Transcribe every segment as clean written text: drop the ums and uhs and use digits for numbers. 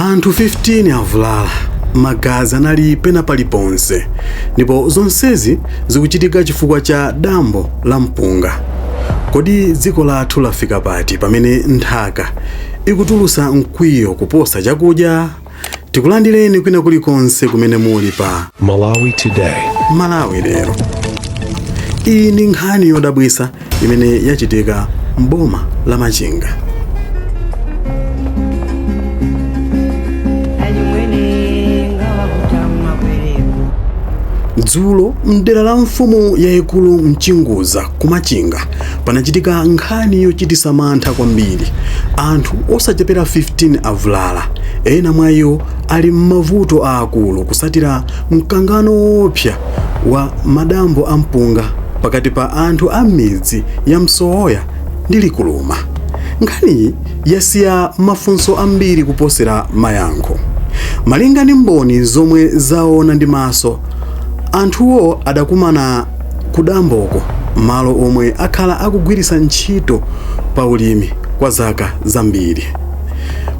Anthu 15 avulala, magazi anali pena paliponse, ndipo zonsezi zikuchitika chifukwa cha dambo la mpunga. Kodi dziko lathu lafika pati pamene nthaka ikutulusa mkwiyo kuposa chakudya? Tikulandireni kwina kulikonse kumene muli pa Malawi Today. Malawi Lero. Iyi ndi nkhani yodabwisa imene yachitika m'boma la Machinga. Dzulo mdera la mfumu yayikulu Mchinguza ku Machinga panachitika nkhani yochitisa mantha kwambiri. Anthu osachepera 15 avulala, ena mwa iwo ali m'mavuto aakulu kusatira mkangano woopsa wa madambo a mpunga pakati pa anthu a m'midzi ya Msowoya ndi Likuluma. Nkhaniyi yasiya mafunso ambiri kuposera mayankho. Malinga ndi mboni zomwe zaona ndi maso, anthuwo adakumana kudamboko, malo omwe akhala akugwiritsa ntchito pa ulimi kwa zaka zambiri.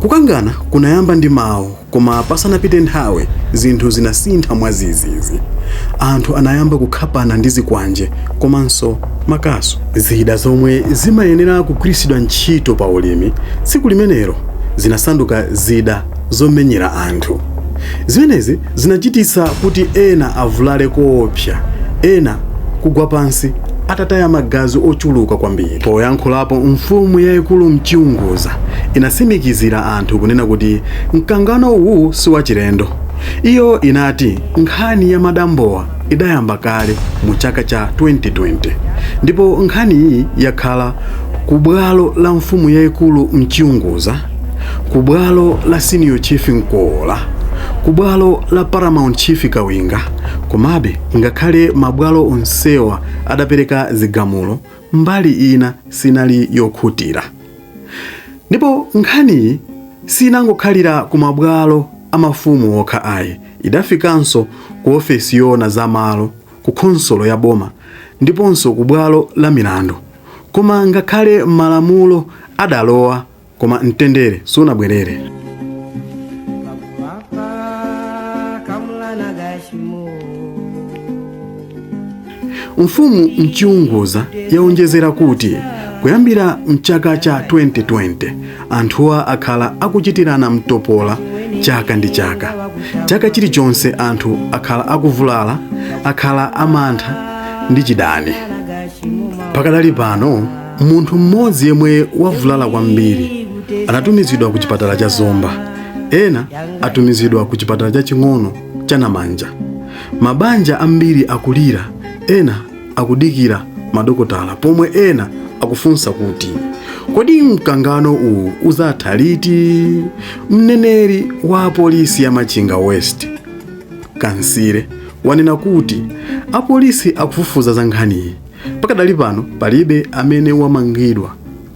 Kukangana kunayamba ndi mawu, koma pasanapite nthawi zinthu zinasintha mwadzidzidzi. Anthu anayamba kukhapana ndi zikwanje komanso makasu. Zida zomwe zimayenera kugwiritsidwa ntchito pa ulimi tsiku limenelo zinasanduka zida zomenyera anthu. Zimenezi zinachititsa kuti ena avulale koopsa, ena kugwa pansi atataya magazi ochuluka kwambiri. Poyankhulapo, mfumu yayikulu Mchiunguza inatsimikizira anthu kunena kuti mkangano uwu si wachilendo. Iyo inati nkhani ya madambowa idayamba kale mu chaka cha 2020 ndipo nkhaniyi yakhala ku bwalo la mfumu yayikulu Mchiunguza, ku bwalo la Senior Chief Mkowola, ku bwalo la Paramount Chief Kawinga. Komabe ngakhale mabwalo onsewa adapereka zigamulo, mbali ina sinali yokhutira. Ndipo nkhaniyi sinangokhalira ku mabwalo a mafumu okha ayi, idafikanso ku ofesi yoona za malo, ku khonsolo ya boma ndiponso ku bwalo la milandu. Koma ngakhale malamulo adalowa, koma mtendere sunabwerere. Mfumu Mchiunguza yaonjezera kuti kuyambira mchaka cha 2020 anthuwa akhala akuchitirana mtopola chaka ndi chaka. Chaka chilichonse anthu akhala akuvulala, akhala amantha ndi chidani. Pakadali pano, munthu mmodzi yemwe wavulala kwambiri anatumizidwa ku chipatala cha Zomba. Ena atumizidwa ku chipatala chaching'ono cha Namanja. Mabanja ambiri akulira, ena akudikira madokotala, pomwe ena akufunsa kuti kodi mkangano uwu uzatha liti? Mneneri wa polisi ya Machinga West, Kansire, wanena kuti apolisi akufufuza za nkhaniyi. Pakadali pano palibe amene wamangidwa,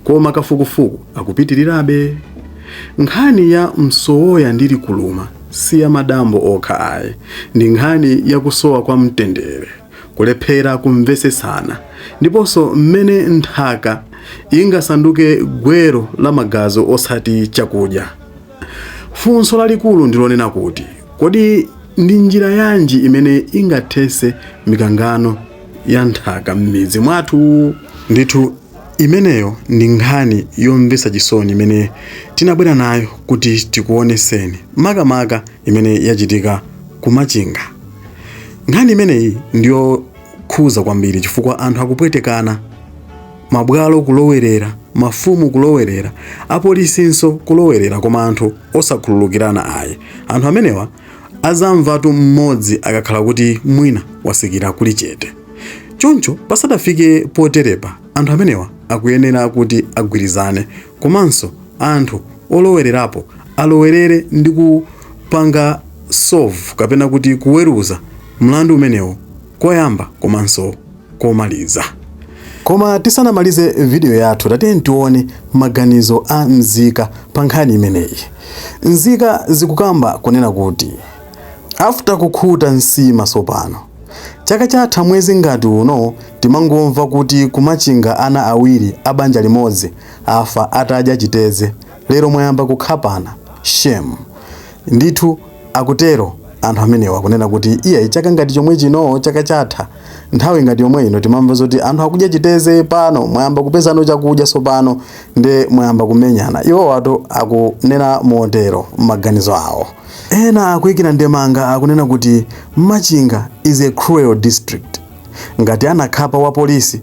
koma kafukufuku akupitirirabe. Nkhani ya Msowoya ndi Likuluma si ya madambo okha ayi, ndi nkhani ya kusowa kwa mtendere, kulephera kumvetsetsana, ndiponso mmene nthaka ingasanduke gwero la magazi osati chakudya. Funso lalikulu ndi lonena kuti kodi ndi njira yanji imene ingathetse mikangano ya nthaka m'midzi mwathu? Ndithu imeneyo ndi nkhani yomvetsa chisoni imene tinabwera nayo kuti tikuoneseni, makamaka imene yachitika ku Machinga. Nkhani imeneyi ndiyokhuza kwambiri chifukwa anthu akupwetekana, mabwalo kulowerera, mafumu kulowerera, apolisinso kulowerera, koma anthu osakhululukirana ayi. Anthu amenewa azamvatu mmodzi akakhala kuti mwina wasikira kuli chete. Choncho pasadafike poterepa, anthu amenewa akuyenera kuti agwirizane, komanso anthu olowererapo alowerere ndi kupanga solve kapena kuti kuweruza mlandu umenewo koyamba komanso komaliza. Koma tisanamalize video yathu, tatiyeni tione maganizo a nzika pa nkhani imeneyi. Nzika zikukamba kunena kuti after kukhuta nsima sopano, chaka chatha mwezi ngati uno timangomva kuti kumachinga ana awiri a banja limodzi afa atadya chitedze, lero mwayamba kukhapana, shame. Ndithu akutero anthu amenewa kunena kuti iye chaka ngati chomwe chino, chaka chatha nthawi ngati yomwe ino, timamva zoti anthu akudya chiteze. Pano mwayamba kupezano chakudya sopano, nde mwayamba kumenyana. Iwo watu akunena motero m'maganizo awo. Ena akuyikira ndemanga, akunena kuti Machinga is a cruel district, ngati anakhapa wa polisi.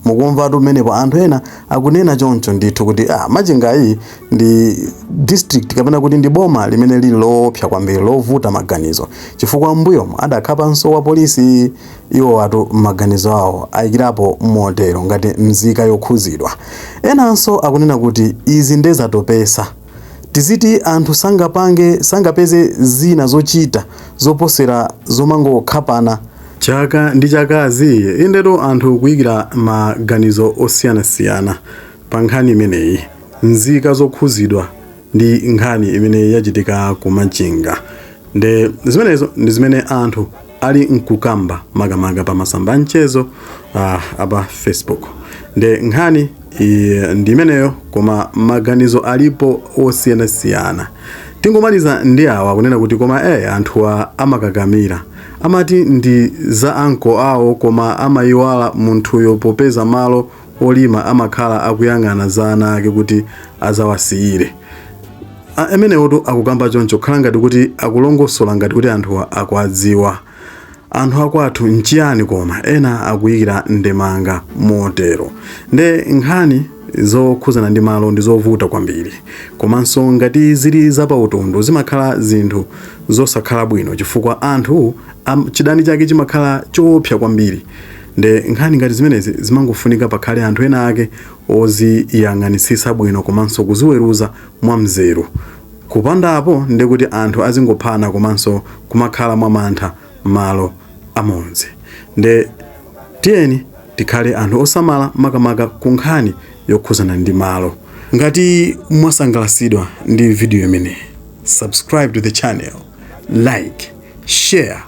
Mukumvatu pamenepo anthu ena akunena choncho ndithu kuti Machinga iyi ndi district kapena kuti ndi boma limene lili loopsa kwambiri, lovuta maganizo, chifukwa mbuyomo adakhapanso wa polisi. Iwo watu maganizo awo ayikirapo motero ngati mzika yokhuzidwa. Enanso akunena kuti izi ndezatopesa, tiziti anthu sangapange, sangapeze zina zochita zoposera zomangokhapana chaka ndi chakazi? Indetu anthu kuyikira maganizo osiyanasiyana pa nkhani imeneyi, nzika zokhuzidwa ndi nkhani imene yachitika ku Machinga. Nde zimenezo ndi zimene anthu ali mkukamba makamaka pa masamba a mchezo apa Facebook. Nde nkhani iyi ndi imeneyo, koma maganizo alipo osiyanasiyana. Tingomaliza ndi awa kunena kuti koma anthuwa amakakamira, amati ndi za anko awo, koma amayiwala munthuyo popeza malo olima amakhala akuyang'ana za ana ake kuti azawasiyire. Amenewotu akukamba choncho khala ngati kuti akulongosola ngati kuti anthuwa akuadziwa anthu akwathu nchiyani, koma ena akuyikira ndemanga motero. Nde nkhani zokhuzana ndi malo ndi zovuta kwambiri, komanso ngati zili zapautundu zimakhala zinthu zosakhala bwino, chifukwa anthu chidani chake chimakhala choopsa kwambiri. Nde nkhani ngati zimenezi zimangofunika pakhale anthu ena ake oziyang'anitsitsa bwino komanso kuziweruza mwamzeru. Kupandapo ndekuti anthu azingophana komanso kumakhala mwamantha malo amodzi. Nde tiyeni tikhale anthu osamala makamaka ku nkhani yokhuzana ndi malo. Ngati mwasangalasidwa ndi video imeneyi, subscribe to the channel, like, share,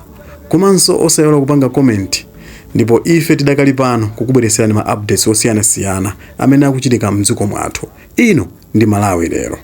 komanso osayiwala kupanga comment. Ndipo ife tidakali pano kukubweretserani ma updates osiyanasiyana amene akuchitika mdziko mwathu. Ino ndi Malawi Lero.